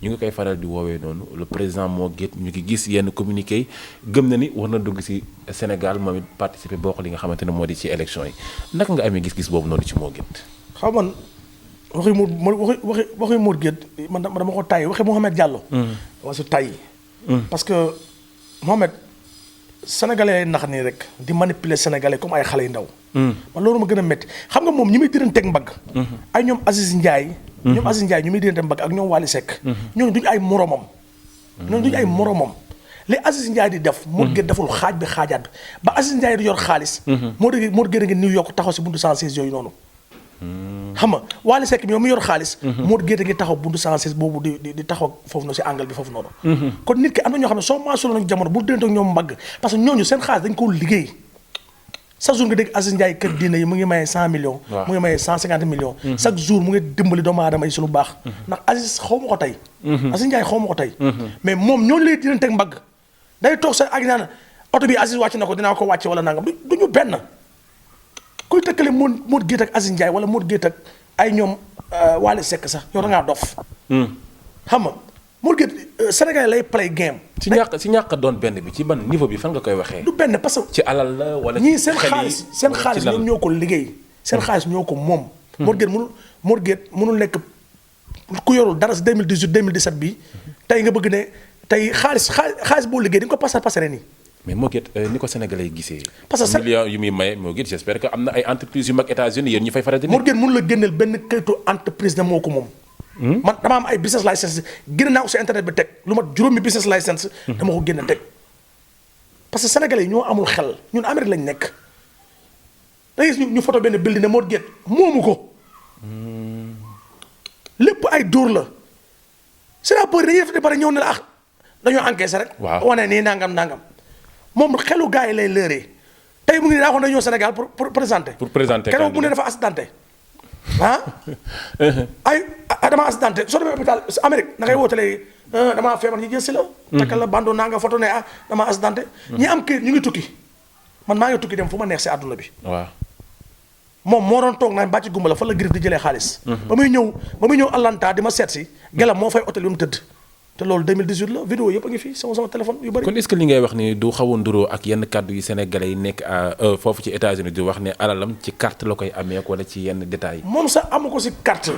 ñu ngi koy faral di woowee noonu le président Mo Gates ñu ngi gis yenn communiqué yi gëm na ni war na dugg ci Sénégal moom it participer bokk li nga xamante ne moo di ci élection yi naka nga amee gis-gis boobu noonu ci Mo Gates. xaw man waxi Mo Gates man dama ko tàyyi waxi Mouhamed Diallo. dama si tàyyi. parce que Mouhamed sénégalais nax nii rek di manipuler sénégalais comme ay xale yu ndaw. man loolu ma gën a métti xam nga moom ñi muy diranteeg mbagg. ay ñoom Aziz Ndiaye. ñoom Aziz Ndiaye ñu muy diranteeg mbagg ak ñoom Wally Seck. ñooñu duñu ay moromam. ñooñu duñu ay moromam li Aziz Ndiaye di def. Mo Gates deful xaaj bi xaajaat bi ba Aziz Ndiaye di yor xaalis. Mo Gates a ngi New York taxaw si buntu 116 yooyu noonu. xam nga Wally Seck mi mu yor xaalis. Mo Gates a ngi taxaw buntu 116 boobu di taxaw foofu noonu si angle bi foofu noonu. kon nit ki am na ñoo xam ne soo maasul nañu jamono bu diranteeg ñoom mbagg parce que ñooñu seen xaalis dañ ko liggéey. chaque jour nga dégg Aziz Ndiaye kër diine yi mu ngi maye 100 millions. mu ngi maye 150 millions. chaque jour mu ngi dimbali doomu aadama yi si lu baax. ndax Aziz xaw ma ko tey. Aziz Ndiaye xaw ma ko tey. mais moom ñooñu lay dina teg mbagg day toog sa ak naan oto bi Aziz wàcc na ko dinaa ko wàcce wala nangam du ñu benn. kuy tëkkale Mo Gates ak Aziz Ndiaye wala Mo Gates ak ay ñoom Wally Seck sax yow da ngaa dof. xam nga Mo Gates Sénégal lay play game. si ñàkk doon benn bi ci ban niveau bi fan nga koy waxee. du benn parce que ci alal la wala ñii seen xaalis ñoom ñoo ko liggéey. seen xaalis ñoo ko moom. Mo Gates mënul nekk ku yorul dara si 2018 2017 bii tey nga bëgg ne tey xaalis boo liggéey di nga ko passer nii. mais Mo Gates ni ko Sénégalais yi gisee. parce que millions yu muy maye Mo Gates j'espère que am na ay entreprises yu mag États-Unis yéen ñu fay faral di. Mo Gates mënul la génneel benn kayitu entreprise ne moo ko moom. man dama am ay business license génne naa ko si internet bi teg lu mat juróomi business license. dama ko génne teg parce que sénégalais yi ñoo amul xel ñun Amérique lañ nekk da ngay gis ñu photo benn building ne Mo Gates moomu ko. lépp ay dóor la c'est la peur dañuy def de pare ñëw ne la dañoo encaissé rek. waaw wane nii nangam moom xelu gars yi lay lëre tey mu ngi ne daa ko dañoo Sénégal pour présenter. keroog mu ne dafa accidenté ay dama accidenté soo demee hôpital Amérique na ngay wootalee damaa feebar ñu jël si la. takkal la bandoo naa nga photo ne dama accidenté. ñi am kër ñu ngi tukki man maa ngi tukki dem fu ma neex si àdduna bi. waaw. moom moo doon toog naan bàcc gumba la fa la Griff di jëlee xaalis. ba muy ñëw Atlanta di ma seet si. gelam moo fay hôtel yu mu tëdd. te loolu 2018 la vidéo yëpp a ngi fii sama téléphone yu bëri. kon est-ce que li ngay wax ni du xaw a nduroo ak yenn kàddu yi sénégalais yi nekk foofu ci États-Unis di wax ne alalam ci carte la koy amee wala ci yenn détails. moom sax amu ko si carte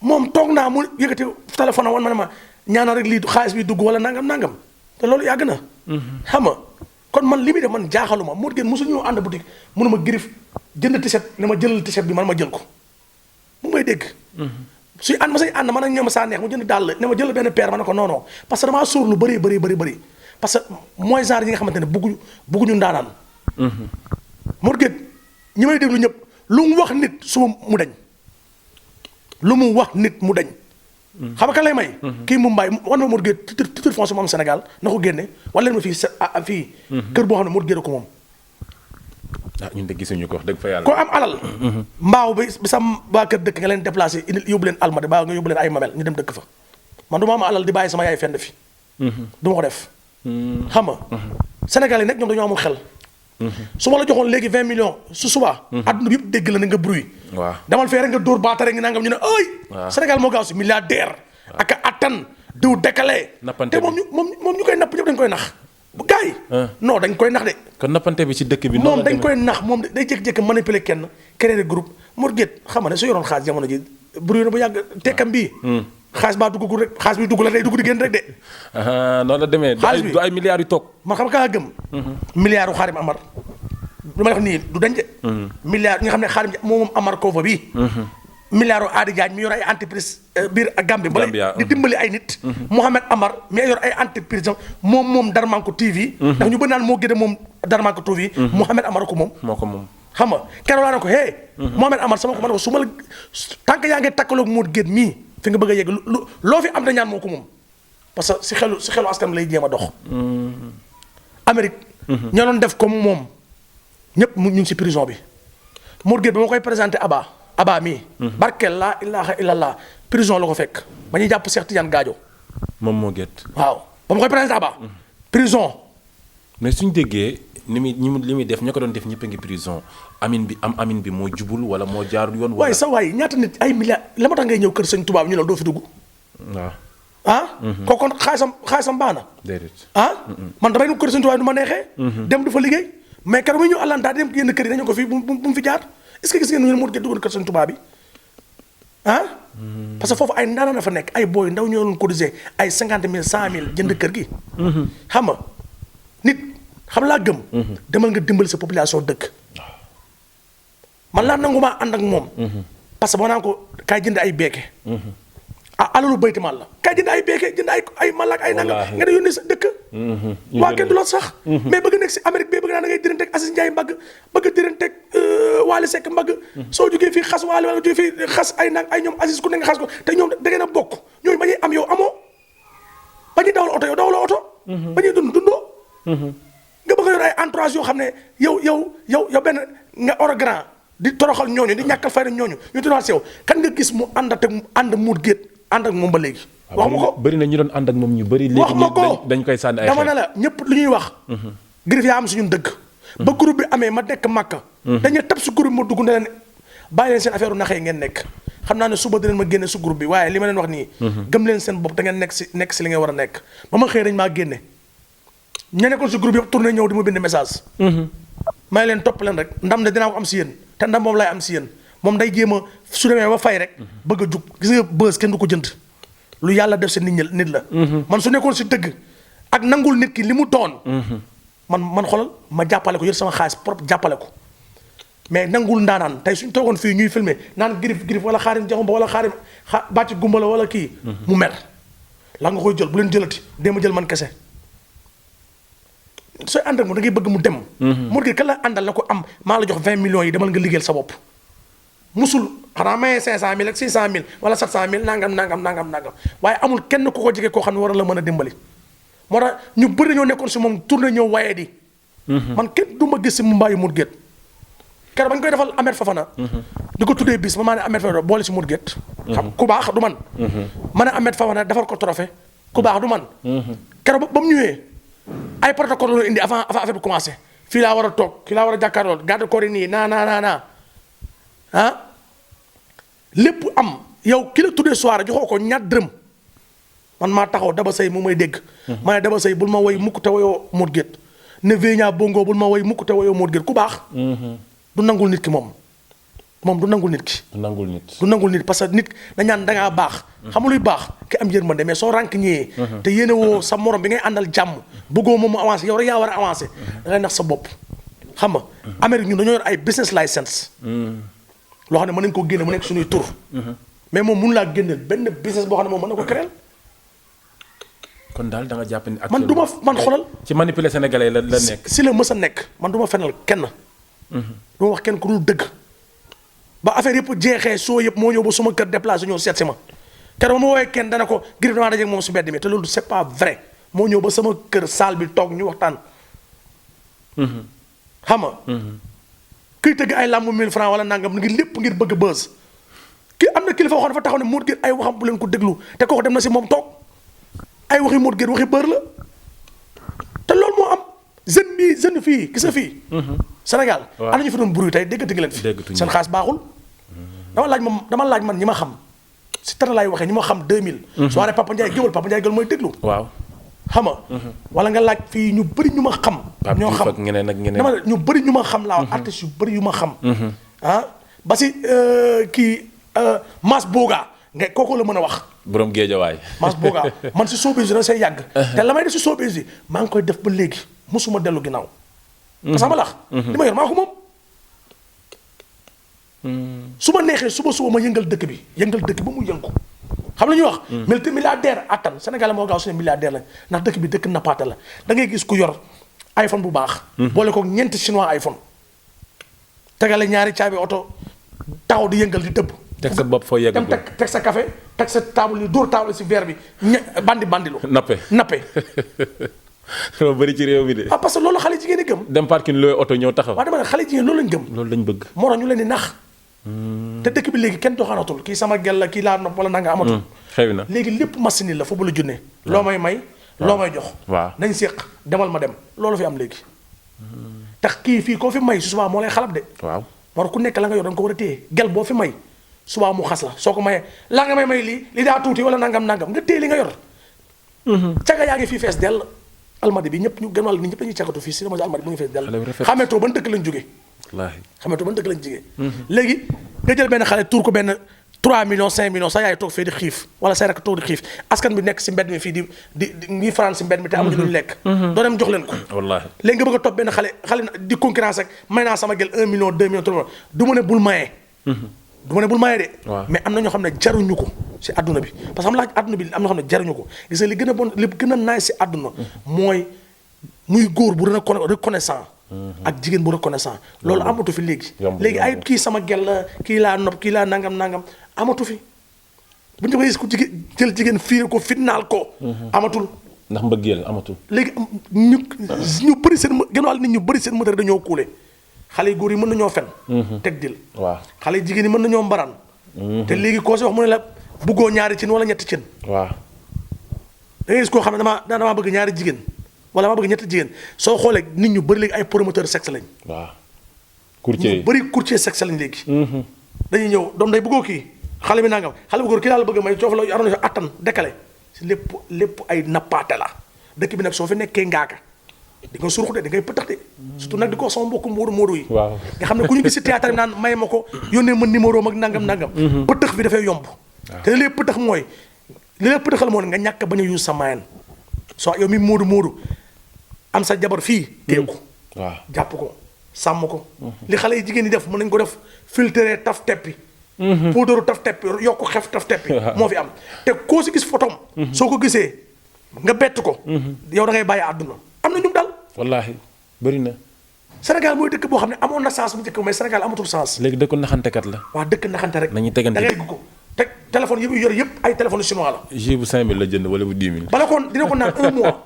moom toog naa mu yëkkati téléphone am wan ma ne ma ñaanal rek lii xaalis bi dugg wala nangam te loolu yàgg na. xam nga kon man li muy def man jaaxaluma Mo Gates mosu ñu ànd boutique mënuma Griff jënd t-shirt ne ma jëlal t-shirt bi man ma jël ko mu may dégg. suy ànd ma say ànd man ak ñoom saa neex mu jënd dàll ne ma jël benn paire ma ne ko non parce que damaa sóor lu bëri parce que mooy genre yi nga xamante ne bëgguñu ndaanaan. Mo Gates ñi may déglu ñëpp lu mu wax nit suba mu dañ lu mu wax nit mu dañ. xam nga kan lay may. kii Mumbai wan ma Mo Gates titre foncier moom Sénégal na ko génne wala leen ma fii kër boo xam ne Mo Gates ko moom. ñun de gisuñu ko wax dëgg fa yàlla. ko am alal. mbaaw bi sam waa kër dëkk nga leen déplacé indi yóbbu leen Almadi baa nga yóbbu leen ay Mamel ñu dem dëkk fa man du ma am alal di bàyyi sama yaay fenn fi. du ma ko def. xam nga. Sénégal yi nekk ñoom dañoo amul xel. su ma la joxoon léegi 20 millions su subaa. adduna bi yëpp dégg la ne nga bruit. waaw demal fee rek nga dóor baatare nga nangam ñu ne ay. Sénégal moo gaaw si milliardaire. ak attan diw décalé. nappante te moom ñu koy napp ñëpp dañ koy nax. bu gars yi. non dañ koy nax de. kon nappante bi ci dëkk bi. moom dañ koy nax moom day jékki-jékki manipuler kenn créer groupe Mo Gates xam nga ne su yoroon xaalis jamono ji bruit na bu yàgg tekkam bii. xaalis baa duggagul rek xaalis bi dugg la day dugg di génn rek de. noonu la demee. xaalis bi du ay milliards yu toog. man xam nga kaa gëm. milliards yu Xaarim Amar. lu ma la wax nii du dañ de. milliards ñi nga xam ne Xaarim moom Amar Kova bii. milliards yu Adi Diagne mi yor ay entreprise biir Gambie. Gambia di dimbali ay nit. Mohamed Amar mi yor ay entreprise moom Darmanko TV. ndax ñu bëri naan moo gën a moom Darmanko TV. Mohamed Amar ko moom. moo ko moom. xam nga keroog laa ne ko Mohamed Amar sama ko ma ne ko su ma la tant que yaa ngi takkaloog Mo Gates mii fi nga bëgg a yegg loo fi am da ñaan moo ko moom parce que si xelu askan lay jéem a dox. Amérique. ñoo doon def comme moom ñëpp ñu ngi si prison bi. Mo Gates ba ma koy présenté Aba mii. barkeel laa ilaha illallah prison la ko fekk ba ñuy jàpp Cheikh Tidiane Gadio. moom Mo Gates. waaw ba ma koy présenté Aba. prison. mais suñ déggee li muy def ña ko doon def ñëpp a ngi prison amin bi moo jubul wala moo jaarul yoon. waaye sa waay ñaata nit ay milliards la ma tax ngay ñëw kër sëñ tubaab ñu la doo fi dugg waaw. kooku kon xaalisam baax na. déedéet. man damay nu kër Sëñ Tuubaa du ma neexee. dem du fa liggéey mais keroog muy ñëw Atlanta dem yenn kër yi dañu ko fii bu mu fi jaar est-ce que gis ngeen ñu ne Modou Gueye duggoon kër Sëñ Tuubaa bi parce que foofu ay ndaanaan na fa nekk ay booy ndaw ñoo doon cotiser ay 50 000 100 000 jënd kër gi. xam nga nit xam laa gëm. demal nga dimbali sa population dëkk. man laa nangu maa ànd ak moom. parce que boo naan ko kaay jënd ay beeke. alalu baytimaal la kaay jënd ay beeke jënd ay malak ay nangam nga ne yónnee sa dëkk. waa kenn du la sax. mais bëgg nekk si Amérique bi bëgg naa da ngay diranteeg Aziz Ndiaye mbagg bëgg diranteeg Waly Seck mbagg. soo jógee fii xas Waly wala jógee fii xas ay nag ay ñoom Aziz ku ne nga xas ko te ñoom da ngeen a bokk ñooñu ba ñuy am yow amoo ba ñuy dawal oto yow dawaloo oto. ba ñuy dundoo. nga bëgg a yor ay entourage yoo xam ne yow benn nga organ di toroxal ñooñu di ñàkkal fayda ñooñu ñu tuddal si yow kan nga gis mu ànd Modou Gueye ànd ak moom ba léegi. wax ma ko bëri na ñu doon ànd ak moom ñu bëri. wax ma ko dañ koy sànni ay dama ne la ñëpp lu ñuy wax. Griff yaa am suñu dëgg. ba groupe bi amee ma nekk Makka. dañuy tab si groupe bi ma dugg ne leen bàyyi leen seen affaire naxee ngeen nekk xam naa ne suba dinañ ma génne si groupe bi waaye li ma leen wax nii. gëm leen seen bopp da ngeen nekk si li ngeen war a nekk ba ma xëy dañ maa génne ña nekkoon si groupe yëpp tourné ñëw di ma bind message. may leen topp leen rek ndam de dinaa ko am si yéen te ndam moom laay am si yéen moom day jéem a su demee ba fay rek bëgg a jug gis nga bës kenn du ko jënd lu yàlla def si nit la. man su nekkoon si dëgg ak nangul nit ki li mu doon. man xoolal ma jàppale ko yor sama xaalis propre jàppale ko mais nangul ndaanaan tey suñ toogoon fii ñuy filmer naan Griff wala xaarim jaxumba wala xaarim bàcc gumbala wala kii. mu mer la nga koy jël bu leen jëlati dee ma jël man kese. sooy ànd ak moom da ngay bëgg mu dem. Modou Gueye kan la àndal na ko am maa la jox 20 millions yi demal nga liggéeyal sa bopp. musul xanaa maye 500000 ak 600000 wala 700000 nangam waaye amul kenn ku ko jege koo xam ne war la mën a dimbali. moo tax ñu bëri ñoo nekkoon si moom tourné ñëw waaye di. man kenn du ma gis si mu mbaayu Modou Gueye. keroog ba ñu koy defal Ahmed Fafana. di ko tuddee bis ba maa ne Ahmed Fafana boole si Modou Gueye. xam ku baax du man. ma ne Ahmed Fafana defal ko trophée ku baax du man. keroog ba mu ñëwee. ay protocole la indi avant affaire bi commencé fii laa war a toog fii laa war a jàkkaarloo garde corps yi nii naa lépp am yow ki la tuddee soirée joxoo ko ñaat dërëm man maa taxaw Daba Sey mu may dégg. ma ne Daba Sey bul ma woy mukk te woyoo Modou Gueye ne Vénia Bongo bul ma woy mukk te woyoo Modou Gueye ku baax. du nangul nit ki moom du nangul nit ki. du nangul nit parce que nit dañ naan da ngaa baax. xam luy baax ki am yërmande mais soo rànk ñëwee. te yéene woo sa morom bi ngay àndal jàmm bëggoo moom mu avancé yow rek yaa war a avancé. da ngay nax sa bopp xam nga. Amérique ñun dañoo yor ay business license. loo xam ne mën nañu ko génne mu nekk suñuy tur. mais moom mënu laa génneel benn business boo xam ne moom mën na ko créer. kon daal da nga jàpp ni man du ma man xoolal. ci manipuler sénégalais la nekk. si la mës a nekk man du ma fenal kenn. du ma wax kenn ku dul dëgg. ba affaire yëpp jeexee soo yëpp moo ñëw ba suma kër déplacé ñëw seet si ma keroog ma woowee kenn dana ko Griff damaa dajeeg moom si mbedd mi te loolu c'est pas vrai moo ñëw ba sama kër salle bi toog ñu waxtaan. xam nga. kuy tëgg ay làmb 1000 francs wala nangam ngir lépp ngir bëgg buzz. ki am na kilifa waxoon dafa taxaw ne Modou Gueye ay waxam bu leen ko déglu te kooku dem na si moom toog ay waxi Modou Gueye waxi bër la te loolu moo am jeune fii gis nga fii. Sénégal am na ñu fi doon bruit tey déggati nga leen fi. seen xaas baaxul. dama laaj man ñi ma xam si tara laay waxee ñi ma xam 2000. soirée Papa Ndiaye Guèweul mooy déglu. waaw xam nga. wala nga laaj fii ñu bëri ñu ma xam. ñoo xam ñeneen ak ñeneen. dama ñu bëri ñu ma xam laa wax artistes yu bëri yu ma xam. ba si kii Mass Boga nga kooku la mën a wax. borom géejawaay. Mass Boga man si showbiz bi da say yàgg. te la may def si showbiz bi maa ngi koy def ba léegi mosuma dellu ginnaaw. parce que ma lax li ma yor maa ko moom. su ma neexee suba ma yëngal dëkk bi ba mu yëngu. xam la ñuy wax. milliardaire attan Sénégal moo gaaw su ne milliardaire lañ ndax dëkk bi dëkk nappaate la da ngay gis ku yor iPhone bu baax. boole ko ñeenti chinois iPhone. tegale ñaari caabi oto taxaw di yëngal di dëbb. teg sa bopp foo yegg dem teg sa café teg sa table yi dóor table si verre bi bandilu. nappe. loolu bëri ci réew mi de. parce que loolu xale jigéen ñi gëm. dem parking looy oto ñëw taxaw. waaw dama ne xale jigéen loolu lañ gëm. loolu lañ bëgg. moo tax ñu leen di nax. te dëkk bi léegi kenn doxaanatul kii sama gel la kii laa nopp wala nanga amatul. xew na léegi lépp machine la foofu la junne. loo may loo may jox. waaw nañ séq demal ma dem loolu fi am léegi. tax kii fii koo fi may su subaa moo lay xalab de. waaw moo tax ku nekk la nga yor da nga ko war a téye gel boo fi may subaa mu xas la soo ko mayee laa nga may lii daa tuuti wala nangam nga téye li nga yor. caga yaa ngi fii fees dell. almadi bi ñëpp ñu gën wàll ni ñëpp dañuy cagatu fii si dama almadi mu ngi fees dell. xameetoo ban dëkk lañ jógee. wallaahi xameetoo ban dëkk lañ jógee. léegi nga jël benn xale tuur ko benn 3 millions 5 millions sa yaay toog fee di xiif wala say rek toog di xiif askan bi nekk si mbedd mi fii di ngi fanaan si mbedd mi te amuñu luñu lekk. doo dem jox leen ko. wallaahi léegi nga bëgg a topp benn xale di concurrence ak may naa sama gel 1 million 2 millions 3 millions du ma ne bul maye. du ma ne bul maye de. mais am na ñoo xam ne jaruñu ko si àdduna bi parce que xam nga àdduna bi am na ñoo xam ne jaruñu ko gis nga li gën a bon li gën a naay si àdduna mooy muy góor bu reconnaissant ak jigéen bu reconnaissant loolu amatu fi léegi ay kii sama gel la kii laa nopp kii laa nangam amatu fi bu ñu gis ku jël jigéen fiir ko fitnaal ko amatul ndax mbëggeel amatul léegi ñu bëri seen gën wàll nit ñu bëri seen moteur dañoo kuule xale yu góor yi mën nañoo fen teg dil waaw xale yu jigéen yi mën nañoo mbaraan te léegi koo si wax mu ne la buggoo ñaari cin wala ñetti cin waaw da ngay gis koo xam ne damaa bëgg ñaari jigéen wala ma bëgg ñetti jigéen soo xoolee nit ñu bëri léegi ay promoteur sexe lañ. waaw courtier ñu bëri courtier sexe lañ léegi. dañuy ñëw doom day bëggoo kii xale bi nangam xale bu góor kii daal la bëgg may coof la aroon attan décalé si lépp ay nappaate la dëkk bi nag soo fi nekkee ngaaka di nga surux de di ngay pëtax de surtout nag di ko sama mbokku moodu yi. waaw nga xam ne ku ñu gis si théâtre bi naan may ma ko yónnee ma numéro mag nangam. pëtax bi dafay yomb. te li lay pëtax mooy li lay pëtaxal mooy nga ñàkk bañ a use sa moyen soo yow mi moodu am sa jabar fii téye ko waaw jàpp ko sàmm ko li xale yi jigéen ñi def mën nañ ko def filtré taf teppi poudre taf teppi yokk xef taf teppi moo fi am te koo si gis photom soo ko gisee nga bett ko yow da ngay bàyyi àdduna am na ñu dal wallaahi bëri na Sénégal mooy dëkk boo xam ne amoon na sens bu njëkk mais Sénégal amatul sens léegi dëkk naxantekat la waaw dëkk naxante rek nañu tegante da ngay ko te téléphone yi muy yor yëpp ay téléphone chinois la. jus bu 5000 la jënd wala bu 10 000. bala koon dina ko naan 1 mois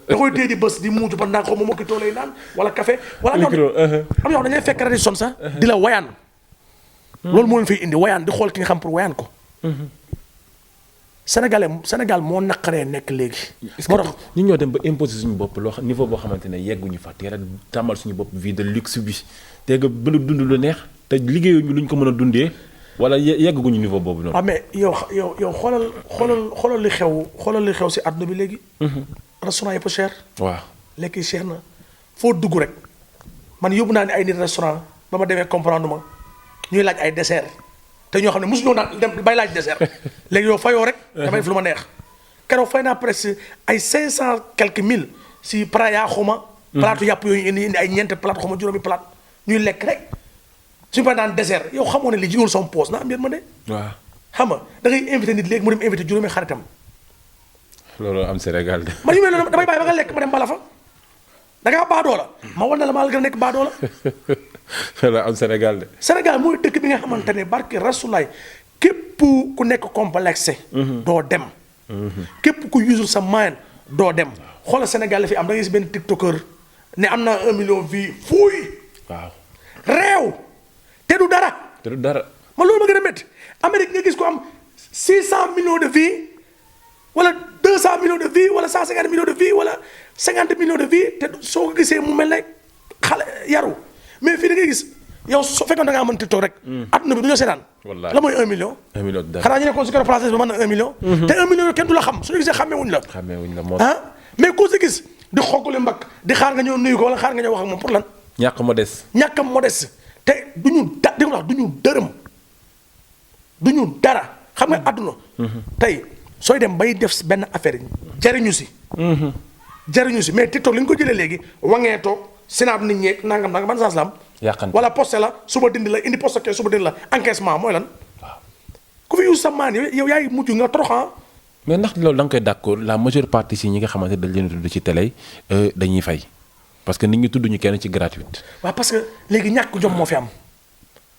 da koy téye di bës di muutu ba naan xaw ma mokkitoo lay naan wala café. wala micro am yoo xam dañuy fekk rajo son sax di la wayaan. loolu moo leen fay indi wayaan di xool ki nga xam pour wayaan ko. Sénégal moo naqaree nekk léegi. moo tax ñu ñoo dem ba imposer suñu bopp loo xam niveau boo xamante ne yegguñu fa teel a tàmmal suñu bopp vie de luxe bi te nga bëgg dund lu neex te liggéeyuñu luñ ko mën a dundee. wala yegguñu niveau boobu noonu. ah mais yow xoolal li xew si àdduna bi léegi. restaurant yëpp cher. waaw lekk yi cher na foo dugg rek man yóbbu naa ne ay nit restaurant ba ma demee comprendre ma ñuy laaj ay dessert te ñoo xam ne mosu ñoo naan dem bay laaj dessert léegi yow fayoo rek. damay def lu ma neex. keroog fay naa presque ay 500 quelques mille si praaya xuma. plaatu yàpp yooyu indi ay ñeenti plate xuma juróomi plate ñuy lekk rek. su ñu daan dessert yow xamoo ne li jiwul sama poos na am yéen ma de. waaw xam nga da ngay invité nit léegi mu dem invité juróomi xaritam. loolu am Sénégal de. man yu mel noonu damay bàyyi ba nga lekk ma dem bala fa da ngaa baadoo la ma war na la maa la gën a nekk baadoo la. loolu am Sénégal de. Sénégal mooy dëkk bi nga xamante ne barke rasulaay képp ku nekk complexé. doo dem. képp ku yusul sa moyen doo dem xoolal Sénégal la fi am da ngay gis benn tiktoker ne am naa 1 million vie fuuy. waaw réew. te du dara. man loolu ma gën a métti Amérique nga gis ko am 600 millions de vies wala 200 millions de vies wala 150 millions de vies wala 50 millions de vies te soo ko gisee mu mel ne xale yaru mais fii da ngay gis yow soo fekkoon da ngaa mën TikTok rek. adduna bi du ñu seetaan. wallaahi la mooy 1 million. 1 million dara xanaa ñu nekkoon si kër place bi mën na 1 million. te 1 million kenn du la xam suñu gisee xàmmewuñ la. moo ah mais koo si gis di xoggule mbagg di xaar nga ñëw nuyu ko wala xaar nga ñëw wax ak moom pour lan. ñàkkam modeste. te du ñu dërëm du ñu dara xam nga àdduna. tey sooy dem bay def benn affaire jariñu si. mais TikTok li ñu ko jëlee léegi wangee toog sinaab nit ñeeg nangam ban sens la am. wala posté la suba dindi la indi posté suba dindi la encaissement mooy lan. waaw ku fi yu sa maan yow yaay mujj nga toroxan. mais ndax loolu da nga koy d'accord la majeure partie si ñi nga xamante dañ leen tudd ci télé dañuy fay. parce que nit ñi tudd ñu kenn ci gratuite. waaw parce que léegi ñàkk jom moo fi am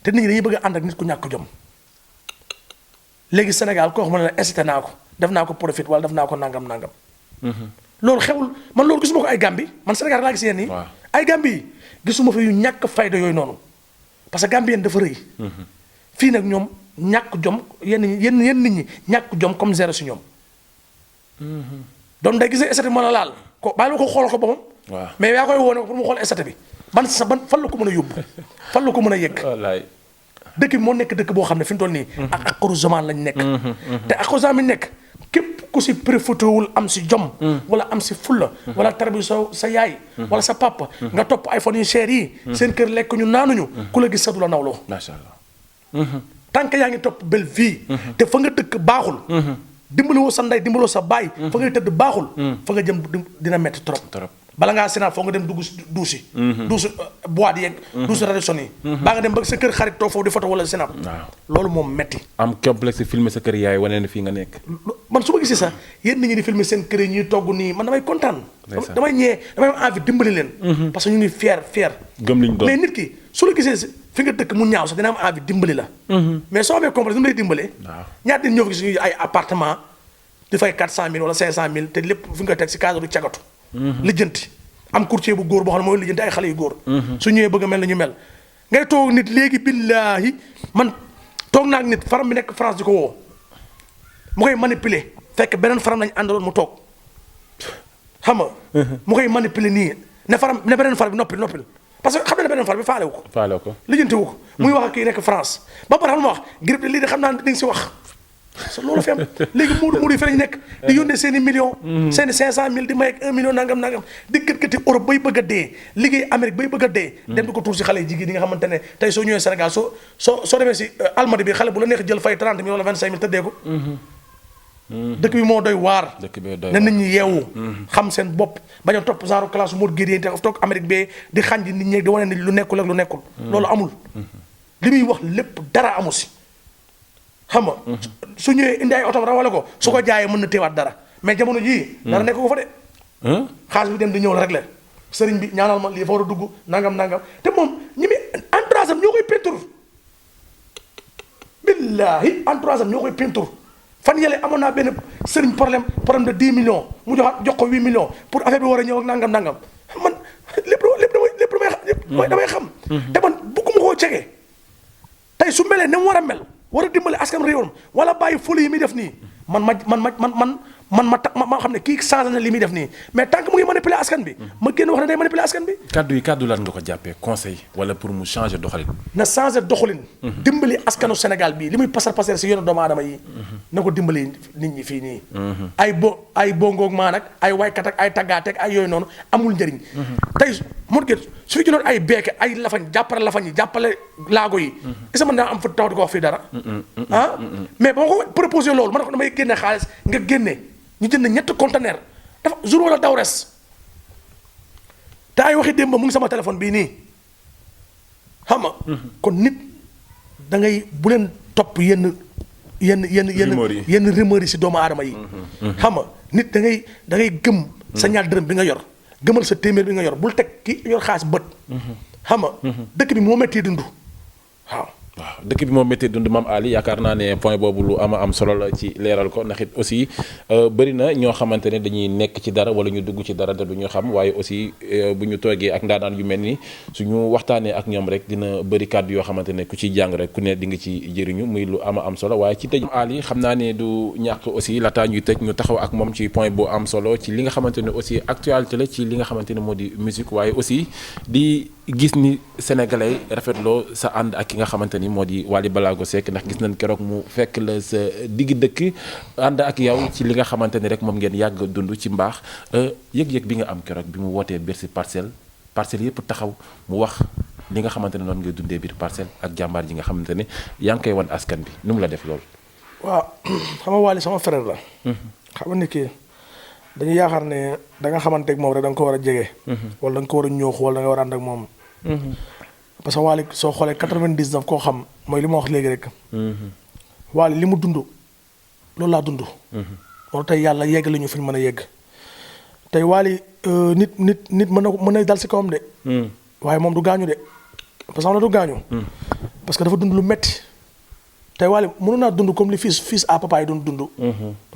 te nit ñi dañuy bëgg a ànd ak nit ku ñàkk jom léegi Sénégal koo xam ne incité naa ko def naa ko profit wala def naa ko nangam. loolu xewul man loolu gisuma ko ay Gambie man Sénégal laa gis yéen nii. ay Gambie yi gisuma fi yu ñàkk fayda yooyu noonu parce que Gambie yéen dafa rëy. fii nag ñoom ñàkk jom yenn nit ñi ñàkk jom comme zéro si ñoom. donc day gisee incité mën a laal ko bàyyi la ko xoolal ko boppam. waaw mais yaa koy woone pour mu xool estate bi fan la ko mën a yóbbu fan la ko mën a yëgg. wallaay dëkk bi moo nekk dëkk boo xam ne fi mu toll nii. ak aqaru zaman lañ nekk. te aqaru zaman lañ nekk képp ku si préfétewul am si jom. wala am si fulla. wala tarbi sa yaay. wala sa papa. nga topp iPhone yu cher yi. seen kër lekk ñu naanuñu. ku la gis sa du la nawloo. macha allah. tant que yaa ngi topp belle vie. te fa nga dëkk baaxul. dimbaliwoo sa ndey dimbaloo sa baay. fa ngay tëdd baaxul. fa nga jëm dina metti trop. bala ngaa sénat foo nga dem dugg duusi. duusi boîte yeeg. duusi tradition yi. baa nga dem ba sa kër xarit toog foofu di photo wala sénat. waaw loolu moom metti. am complexe filmer sa kër yaay wane na fii nga nekk. man su ma gisee sax yéen nit ñi di filmer seen kër yi ñuy togg nii man damay kontaan. damay ñee damay am envie dimbali leen. parce que ñu ngi fier. gëm liñ doon mais nit ki su la gisee fi nga dëkk mu ñaaw sax dina am envie dimbali la. mais soo amee complexe nu mu lay dimbalee. waaw ñaata nit ñoo fi gis ñu ay appartement di fay 400000 wala 500000 te lépp fi nga teg si cadre du cagatu. lijjanti am courtier bu góor boo xam ne mooy lijjanti ay xale yu góor. su ñëwee bëgg a mel na ñu mel. ngay toog nit léegi billaahi man toog naa ak nit faram bi nekk France di ko woo mu koy manipuler fekk beneen faram lañ àndaloon mu toog xam nga. mu koy manipuler nii ne beneen far bi noppil parce que xam na ne beneen far bi faale wu ko. faale ko lijjanti wu ko. muy wax ak kii nekk France ba pare xam ma wax grippe lii de xam naa ne di nga si wax. parce que loolu fi am léegi muudu yi fi lañ nekk di yónnee seen i millions. seen i 500000 di may ak 1 million nangam di gëtkati Europe bay bëgg a dee liggéey Amérique bay bëgg a dee. dem di ko tuur si xale yi jigéen yi nga xamante ne tey soo ñëwee Sénégal soo demee si almadi bi xale bu la neex jël fay 30 000 wala 25 000 tëddee ko. dëkk bi moo doy waar. ne nit ñi yeewu. xam seen bopp bañ a topp genre classe Modou Guèye te toog Amérique bee di xànji nit ñi di wane ne lu nekkul ak lu nekkul. loolu amul. li muy wax lépp dara amu si. xam nga su ñëwee indi ay oto rawale ko su ko jaayee mën na téewaat dara mais jamono jii. dara nekk ko fa de. xaalis bi dem di ñëw la rek la sëriñ bi ñaanal ma lii fa war a dugg nangam te moom ñi muy entourage am ñoo koy peinture. billaahi entourage am ñoo koy peinture fan yële amoon naa benn sëriñ problème de 10 millions mu jox ko 8 millions pour affaire bi war a ñëw ak nangam man lépp damay xam. te man bëgguma koo cege tey su melee ne mu war a mel. war a dimbali askan réewam wala bàyyi foli yi muy def nii ma xam ne kii changé na li muy def nii mais tant que mu ngi manipuler askan bi ma génn wax ne day manipuler askan bi. kaddu lan nga ko jàppee conseil wala pour mu changer doxalin. na changer doxalin. dimbali askanu Sénégal bii li muy pasar si yoonu doomu aadama yi. na ko dimbali nit ñi fii nii. ay bongoog maa nag ay waykat ak ay tàggaateeg ay yooyu noonu amul njëriñ. tey mu ngi su fi jëloon ay beeke ay lafañ yi jàppale laago yi. est-ce que mën naa am fa taw di ko wax fii dara. mais ba ma ko proposé loolu ma ne ko damay génne xaalis nga génne. ñu jënd ñetti conteneur dafa jour wala daw res te ay waxi démb mu ngi sama téléphone bii nii xam nga. kon nit da ngay bu leen topp yenn rumeur yi si doomu aadama yi. xam nga nit da ngay gëm. sa ñaar dërëm bi nga yor gëmal sa téeméer bi nga yor bul teg ki yor xaalis bët. xam nga dëkk bi moo métti dund waaw. waaw dëkk bi moom métti dund Mame Ali yaakaar naa ne point boobu lu am solo la ci leeral ko ndax it aussi bëri na ñoo xamante ne dañuy nekk ci dara wala ñu dugg ci dara te du ñu xam waaye aussi bu ñu toogee ak ndaanaan yu mel ni suñu waxtaanee ak ñoom rek dina bëri kàddu yoo xamante ne ku ciy jàng rek ku ne di nga ci jëriñu muy lu am solo waaye ci tëj Ali xam naa ne du ñàkk aussi laataa ñuy tëj ñu taxaw ak moom ci point bu am solo ci li nga xamante ne aussi actualité la ci li nga xamante ne moo di musique waaye aussi di gis ni sénégalais rafetloo sa ànd ak ki nga xamante ni moo di Wally Ballago Seck ndax gis nañ keroog mu fekk la sa digg dëkk ànd ak yow ci li nga xamante ni rek moom ngeen yàgg dund ci mbaax yëg-yëg bi nga am keroog bi mu wootee Bercy parcelle yëpp taxaw mu wax li nga xamante ne noonu ngay dundee biir parcelle ak jàmbaar ji nga xamante ne yaa ngi koy wan askan bi nu mu la def loolu. waaw xam nga Wally sama frère la. xam nga ni kii dañuy yaakaar ne da nga xamante ak moom rek da nga ko war a jege. wala da nga ko war a ñoox wala da nga war a ànd ak moom. parce que Wally soo xoolee 99 koo xam mooy li ma wax léegi rek. Wally li mu dund loolu laa dund. loolu tey yàlla yegg la ñu fi ñu mën a yegg tey Wally nit mën na dal si kawam de. waaye moom du gaañu de parce que xam na du gaañu. parce que dafa dund lu metti tey Wally mënoon naa dund comme li fils à papa yi doon dund.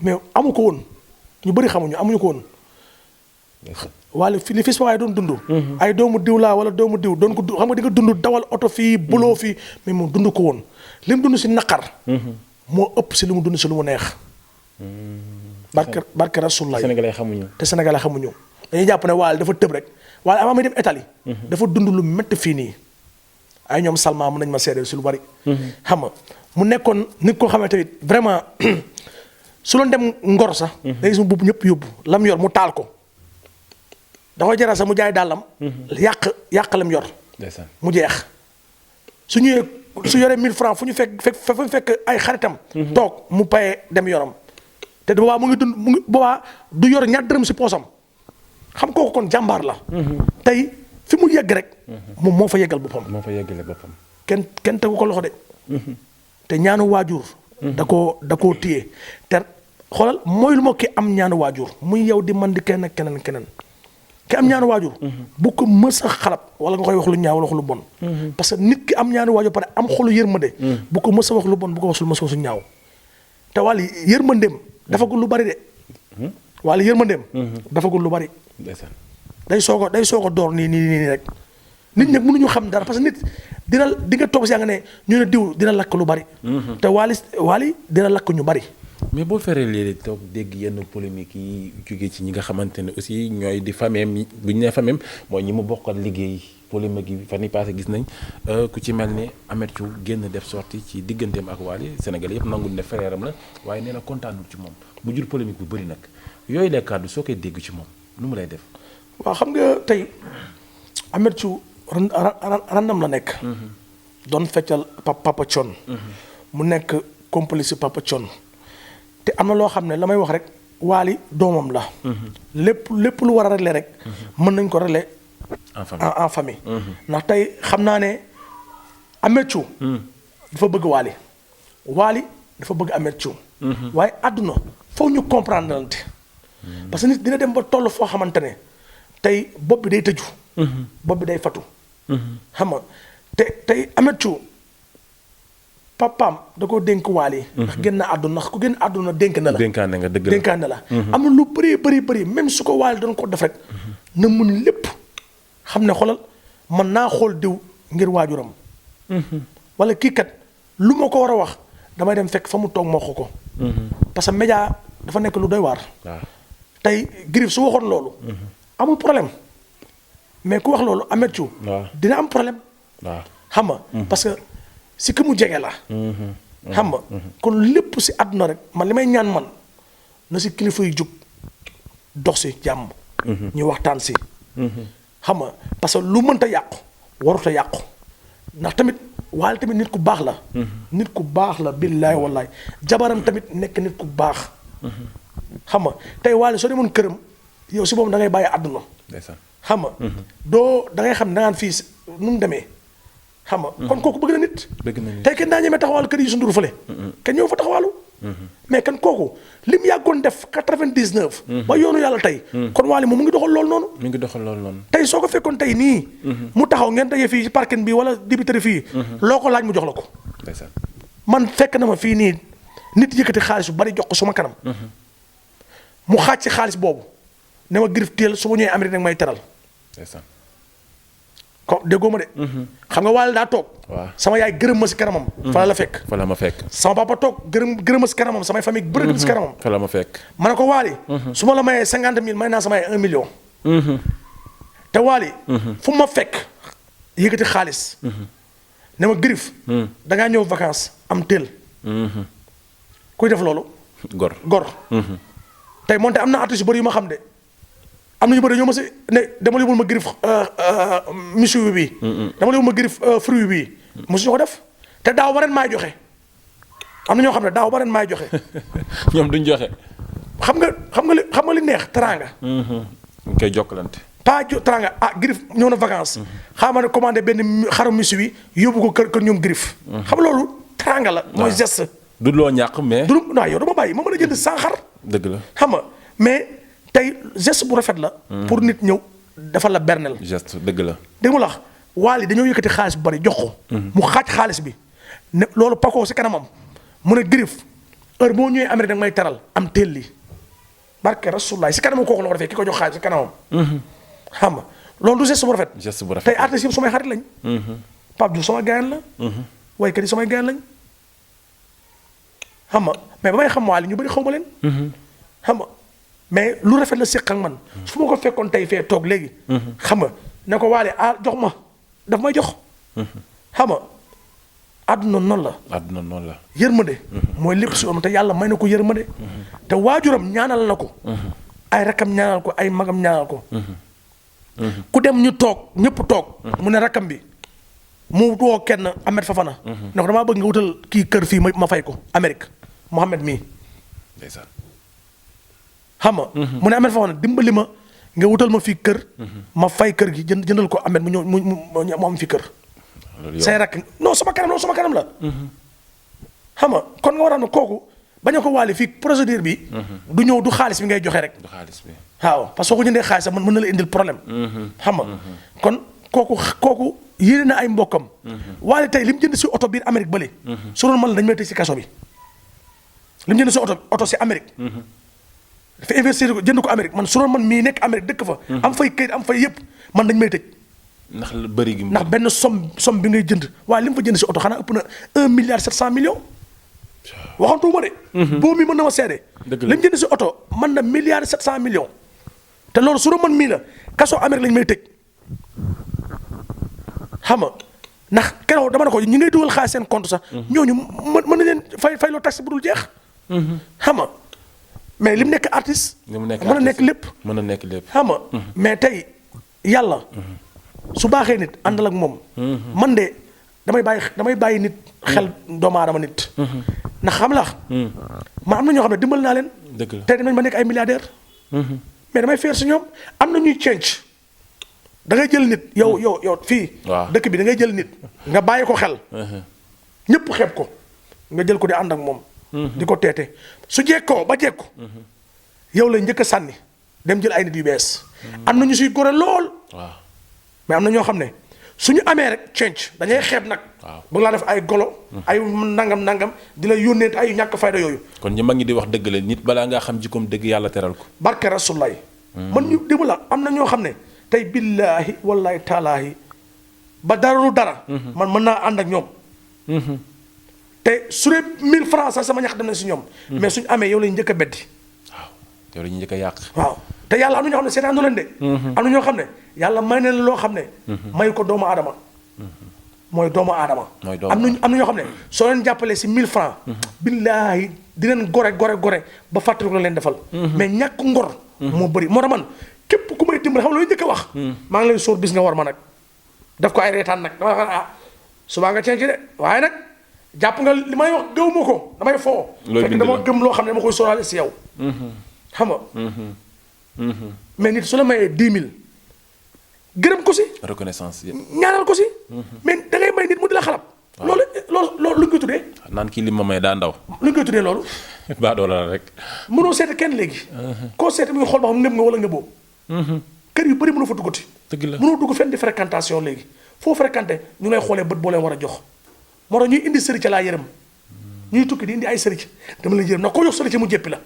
mais amu ko woon ñu bëri amuñu ko woon. Wally li fils papa yi doon dund. ay doomu diw laa wala doomu diw doon ko xam nga di nga dund dawal oto fii buloo fii mais moom dund ko woon li mu dund si naqar. moo ëpp si li mu dund si lu mu neex. barke Rasulullah. Sénégalais xamuñu. te Sénégalais xamuñu dañuy jàpp ne Wally dafa tëb rek Wally avant muy dem Italie. dafa dund lu métti fii nii ay ñoom Salma mën nañ ma seede si lu bari. xam nga mu nekkoon nit koo xamante ni vraiment su doon dem ngor sax. day gis mu bubb ñëpp yóbbu lam yor mu taal ko. da koy jaral sax mu jaay dàllam. yàq lam yor. mu jeex su ñëwee su yoree 1000 francs fu ñu fekk ay xaritam. toog mu paye dem yoram. te boobaa mu ngi dund mu ngi boobaa du yor ñaar dërëm si poosam xam kooku kon jàmbaar la. tey fi mu yegg rek. moom moo fa yeggal boppam. kenn tegu ko loxo de. te ñaanu waajur. da koo téye te xoolal mooy lu ma ki am ñaanu waajur muy yow di man di keneen ki am ñaanu waajur. bu ko mës a xalab wala nga koy wax lu ñaaw wala wax lu bon. parce que nit ki am ñaanu waajur pare am xolu yërmande. bu ko mës a wax lu bon bu ko wax lu mës a wax lu ñaaw te wàllu yërmandeem dafagul lu bari de. wàllu yërmandeem. dafagul lu bari. day soog a door nii rek. nit ñi mënuñu xam dara parce que nit di nga toog si yaa nga ne ñu ne diw dina lakk lu bari. te Wally dina lakk ñu bari. mais boo feree léegi toog dégg yenn polémique yi jógee ci ñi nga xamante ne aussi ñooy di fameem bu ñu nee fameem mooy ñi mu bokkal liggéey polémique yi fan yii passé gis nañ ku ci mel ni Ameth Thiou génn def sorti ci digganteem ak Wally Sénégal yëpp nangul ne frère am la waaye nee na kontaanul ci moom mu jur polémique bu bëri nag yooyu les kàddu soo koy dégg ci moom nu mu lay def. waaw xam nga tey Ameth Thiou randam la nekk. doon feccal Papa Thione. mu nekk complice Papa Thione. te am na loo xam ne la may wax rek Wally doomam la. lépp lu war a régler rek. mën nañ ko régler en famille. ndax tey xam naa ne Ameth Thiou dafa bëgg Wally dafa bëgg Ameth Thiou. waaye àdduna foog ñu comprendre lante parce que nit dina dem ba toll foo xamante ne tey bopp bi day tëju. bopp bi day fatu. xam nga tey Ameth Thiou papaam da koo dénk Wally ndax génn àdduna ndax ku génn àdduna dénk na la. dénkaane nga dëgg la dénkaane la. am na lu bëri même su ko Wally doon ko def rek na mun lépp xam ne xoolal man naa xool diw ngir waajuram. wala kii kat lu ma ko war a wax damay dem fekk fa mu toog moo ko. parce que média dafa nekk lu doy waar. tey Griff su waxoon loolu. amul problème mais ku wax loolu Ameth Thiou dina am problème. xam nga parce que si ki mu jege la. xam nga kon lépp si àdduna rek man li may ñaan man na si kilifa yu jug dox si jàmm. ñu waxtaan si. xam nga parce que lu mënta yàqu warut a yàqu ndax tamit Wally tamit nit ku baax la. nit ku baax la billaay wallaay jabaram tamit nekk nit ku baax. xam nga tey Wally soo demoon këram yow si boobu da ngay bàyyi àdduna. xam nga doo da ngay xam ne da ngaan fii nu mu demee. xam nga kon kooku bëgg na nit. tey kenn daa ñemee taxawaalu kër yi su ndur fële. kenn ñëw fa taxawaalu. mais kan kooku lim yàggoon def 99. ba yoonu yàlla tey. kon Wally moom mu ngi doxal loolu noonu. mi ngi doxal loolu noonu. tey soo ko fekkoon tey nii. mu taxaw ngeen daje fii ci parking bi wala dibiteri fii. loo ko laaj mu jox la ko. man fekk na ma fii nii nit yëkkati xaalis bu bari jox ko suma kanam. mu xaaj ci xaalis boobu ne ma Griff teel su ma ñëwee Amérique nag may teral. ko déggoo ma de. xam nga Wally daa toog. sama yaay gërëm ma si kanamam. fa la fekk. fa la ma fekk. sama papa toog gërëm ma si kanamam samay famille bërëm si kanamam. fa la ma fekk. ma ne ko Wally. su ma la mayee 50 000 may naa sama yaay 1 million. te Wally. fu ma fekk yëkkati xaalis. ne ma Griff. da ngaa ñëw vacances am teel. kuy def loolu. gor. tey moonte am na artiste yu bëri yu ma xam de. am na ñu bëri ñoo ma si ne dama yóbbul ma Griff monsieur bi. dama yóbbul ma Griff fruit bi. mosu ñu ko def te daaw ba ren maay joxe am na ñoo xam ne daaw ba ren maay joxe. ñoom duñ joxe. xam nga li neex teraanga. ñu koy jokkalante. pas teraanga Griff ñëw na vacances. xaaral ma ne commandé benn xaru monsieur bi yóbbu ko kër ñoom Griff. xam nga loolu teraanga la. mooy geste. du loo ñàkk mais. du non yow dama bàyyi ma mën a jënd 100 xar. dëgg la xam nga mais. tey geste bu rafet la. pour nit ñëw defal la bernel. geste dëgg la. dégg nga la wax Wally dañoo yëkkati xaalis bu bari jox ko. mu xaaj xaalis bi ne loolu pakoo si kanamam mu ne Griff heure boo ñëwee Amérique nag may teral am teel lii barke Rasulullah si kanamam kooku la ko defee ki ko jox xaalis si kanamam. xam nga loolu du geste bu rafet. geste bu rafet tey artistes yëpp samay xarit lañ. Pape Diouf sama gaayan la. waykat yi samay gaayan lañ. xam nga mais ba may xam Wally ñu bëri xaw ma leen. xam nga mais lu rafet la séq ak man su ma ko fekkoon tey fee toog léegi. xam nga ne ko Wally jox ma daf may jox. xam xam nga àdduna noonu la. àdduna noonu la. yërmande. mooy lépp si om te yàlla may na ko yërmande. te waajuram ñaanal na ko. ay rakam ñaanal ko ay magam ñaanal ko. ku dem ñu toog ñëpp toog. mu ne rakam bi mu woo kenn Ahmed Fafana. ne ko damaa bëgg nga wutal kii kër fii ma fay ko Amérique Mohamed mii. ndeysaan. xam nga. mu ne Ahmed Fafana dimbali ma nga wutal ma fii kër. ma fay kër gi jëndal ko Ahmed mu ñëw mu am fii kër. say rakk non sama kanam la. xam nga kon nga war a ne kooku bañ a ko waale fii procédure bi. du ñëw du xaalis bi ngay joxe rek. du xaalis bi. waaw parce que soo ko jëndee xaalis sax mën na la indil problème. xam nga kon kooku yéene na ay mbokkam. waale tey li mu jënd si oto biir Amérique bële. su doon man dañu may tëj si kaso bi. li mu jënd si oto si Amérique. dafa investir ko jënd ko Amérique man su doon man mii nekk Amérique dëkk fa. am fay këyit am fay yëpp man dañu may tëj. ndax bëri gi ndax benn somme bi ngay jënd waaye li mu fa jënd si oto xanaa ëpp na 1 milliard 700 millions. waxantuuma de. boobu mii mën na ma seede. dëgg la li mu jënd si oto mën na milliard 700 millions. te loolu su doon man mii la kaso Amérique lañ may tëj. xam nga ndax keroog dama ne ko ñi ngay dugal xaalis seen compte sax. ñooñu mën na leen fay loo taxe bu dul jeex. xam nga mais li mu nekk artiste. mën a nekk lépp. mën a nekk lépp. xam nga mais tey yàlla. su baaxee nit àndal ak moom. man de damay bàyyi nit xel doomu aadama nit. ndax xam la ma am na ñoo xam ne dimbal naa leen. dëgg la tey dinañ ma nekk ay milliardaire mais damay feer si ñoom am na ñuy change da ngay jël nit yow fii. waaw dëkk bi da ngay jël nit. nga bàyyi ko xel. ñëpp xeeb ko nga jël ko di ànd ak moom. di ko teete su jekkoo ba jekku yow la njëkk a sànni dem jël ay nit yu bees. am na ñu siy gore lool. waaw mais am na ñoo xam ne suñu amee rek change dañuy xeeb nag. waaw bëgg laa def ay golo. ay nangam di la yónnee ay ñàkk fayda yooyu. kon ñi mag ñi di wax dëgg la nit balaa ngaa xam jikkoom dëgg yàlla teral ko. barke rasulaay. man ñu démb la am na ñoo xam ne tey billaahi wallaahi taalaahi ba dara lu dara. man mën naa ànd ak ñoom. te su dee 1000 francs sax sama ñax dem na si ñoom. mais suñu amee yow lañu njëkk a beddi. waaw yow la ñu njëkk a yàq. waaw te yàlla am na ñoo xam ne seetaanu leen de. am na ñoo xam ne yàlla may na leen loo xam ne. may ko doomu aadama. mooy doomu aadama. am na ñoo xam ne soo leen jàppalee si 1000 francs. billaahi di leen gore ba fàttali ko leen defal. mais ñàkk ngor. moo bëri moo tax man képp ku may dimbali xam nga lu njëkk a wax. maa ngi lay sóor bis nga war ma nag. daf ko ay reetaan nag dama xam subaa nga ceeñ ci de waaye nag jàpp nga li may wax gëw ma ko damay foo. fekk dama gëm loo xam ne dama koy sóoraale si yow. xam nga. mais nit su la mayee 10 000 gërëm ko si. reconnaissance yi. ñaanal ko si. mais da ngay may nit mu di la xalab. loolu lu ñu koy tuddee. naan kii li ma may daa ndaw. lu ñu koy tuddee loolu. baa doola la rek. mënoo seet kenn léegi. koo seet muy xool ba xam ngëm nga wala nga boobu. kër yu bëri mënoo fa duggati. dëgg la mënoo dugg fenn di fréquentation léegi foo fréquenté ñu lay xoolee bët boo leen war a jox. moo tax ñuy indi sëriñ laa yërëm ñuy tukki di indi ay sëriñ dama leen yërëm ndax koo jox sëriñ mu jéppi la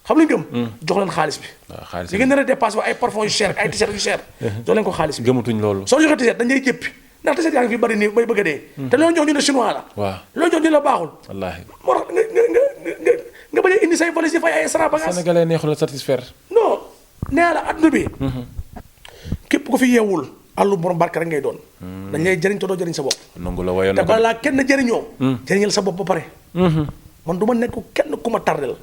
xam lañu gëm. jox leen xaalis bi. waaw xaalis bi li ngeen nar a dépassé ba ay parfum yu cher ay t-shirt yu cher. jox leen ko xaalis bi gëmatuñ loolu. soo joxee t-shirt dañ lay jéppi ndax t-shirt yaa ngi fi bëri nii bay bëgg a dee. te loolu jox ñu ne chinois la. waaw loolu jox ñu la baaxul. wallaahi moo tax nga bañ a indi say valise yi fay ay extra bagage. sénégalais neexul a satisfaire. non nee la adduna bi. képp ko fi yeewul àllu borom barke rek ngay doon. dañ lay jëriñ te doo jëriñ sa bopp. nangu la wayoon te balaa kenn jëriñoo. jëriñal sa bopp ba pare. man du ma nekk kenn ku ma tardel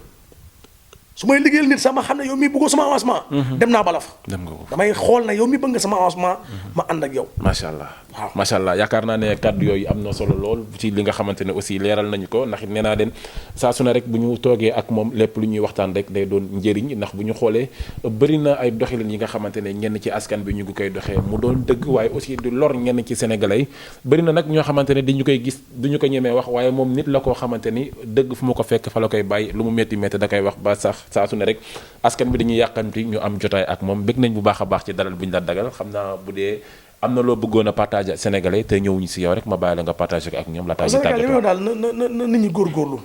su may liggéeyal nit sax ma xam ne yow mii bëggoo sama avancement. dem naa bala fa. dem nga ko damay xool na yow mii bëgg nga sama avancement ma ànd ak yow. macha allah waaw macha allah yaakaar naa ne kàddu yooyu am na solo lool ci li nga xamante ne aussi leeral nañu ko ndax nee naa leen saa su ne rek bu ñu toogee ak moom lépp lu ñuy waxtaan rek day doon njëriñ ndax bu ñu xoolee bëri na ay doxalin yi nga xamante ne ñenn ci askan bi ñu ngi koy doxee mu doon dëgg waaye aussi du lor ñenn ci sénégalais bëri na nag ñoo xamante ne dañu koy gis duñu ko ñemee wax waaye moom nit la koo xamante ni dëgg fu mu ko fekk fa la koy bàyyi lu mu métti métti da koy wax ba sax saa su ne rek askan bi dañuy yàqanti ñu am jotaay ak moom bëgg nañ bu baax a baax ci dalal bu ñu la dagal xam naa bu dee am na loo bëggoon a partager sénégalais te ñëwuñu si yow rek ma bàyyi la nga partager ko ak ñoom la taay ji Sénégal li may daal na nit ñi góorgóorlu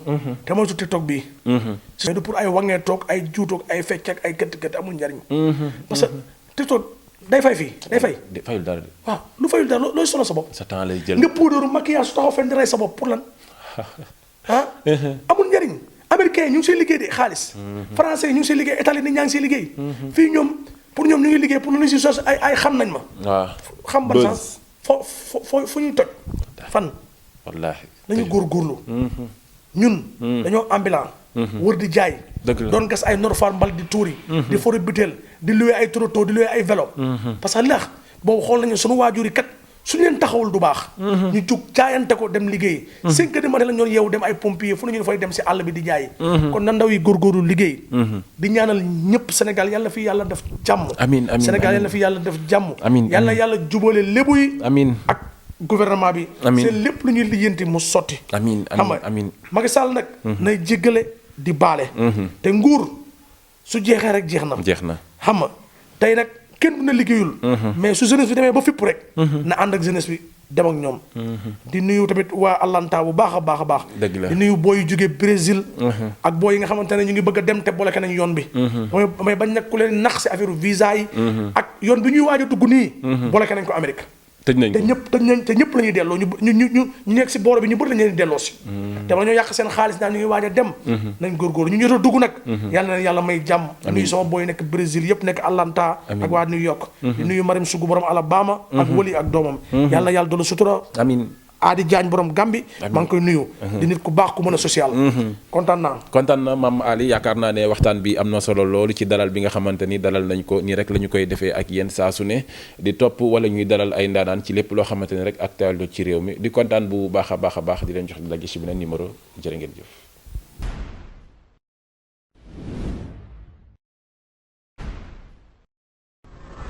te moytu TikTok bii mais du pour ay wangee toog ay juutoog ay fecc ak ay këtt amul njariñ parce que TikTok day fay fii day fay fayul dara de waaw lu fayul dara looy sonal sa bopp sa temps lay jël nga puudaru maquillage su taxaw fenn di rey sa bopp pour lan amul njariñ américains yi ñu ngi siy liggéey de xaalis français yi ñu ngi siy liggéey italien yi ñaa ngi siy liggéey fii ñoom pour ñoom ñu ngi liggéey pour lu ñu si sos ay xam nañ ma waaw xam ban sens fu ñuy toj fan. wallaahi nañu góorgóorlu. ñun. dañoo ambulant. wër di jaay. doon gas ay norfal mbal di tuuri. di fori butéel di loué ay trotto di loué ay vélo. parce que ndax boobu xool nañu sunu waajur yi kat suñu leen taxawul du baax. ñu jug jaayante ko dem liggéey. 5 heures du matin la ñoon yeewu dem ay pompier fu ñu fay dem si àll bi di jaay. kon na ndaw yi góorgóorlu liggéey. di ñaanal ñëpp Sénégal yàlla fi yàlla def jàmm. amiin amiin Sénégal yàlla fi yàlla def jàmm. amiin yàlla yàlla jubale lébu yi. amiin ak gouvernement bi. amiin seen lépp lu ñuy lijjanti mu sotti. amiin xam nga amiin Macky Sall nag. nay jéggale di baale. te nguur su jeexee rek jeex na. jeex na xam nga tey nag kenn du ne liggéeyul. mais su jeunesse bi demee ba fipp rek. na ànd ak jeunesse bi dem ak ñoom. di nuyu tamit waa Atlanta bu baax a baax a baax. dëgg la di nuyu booy yu jógee Brésil. ak booy yi nga xamante ne ñu ngi bëgg a dem te boole nañ yoon bi. damay bañ nag ku leen nax si affaire visa yi. ak yoon bi ñuy waaj a dugg nii. boole nañ ko Amérique. tëj nañ ko te ñëpp la ñuy delloo ñu nekk si booro bi ñu bëri la ñu leen di delloo si. te ba ñoo yàq seen xaalis naan ñu ngi waaj a dem. nañ góorgóorlu ñu ñëw a dugg nag. yàlla na yàlla may jàmm. nuyu sama booy nekk Brésil yëpp nekk Atlanta. ak waa New York. di nuyu Marim Sugu borom Alabama. ak Wali ak doomam. yàlla na yàlla doon sutura. amiin Adi Diagne borom Gambi. maa ngi koy nuyu. di nit ku baax ku mën a social. kontaan na Mame Ali yaakaar naa ne waxtaan bi am na solo loolu ci dalal bi nga xamante ni dalal nañ ko nii rek la ñu koy defee ak yéen saa su ne di topp wala ñuy dalal ay ndaanaan ci lépp loo xamante ni rek actualité ci réew mi di kontaan bu baax a baax a baax di leen jox di la gis ci beneen numéro jërë ngeen jëf.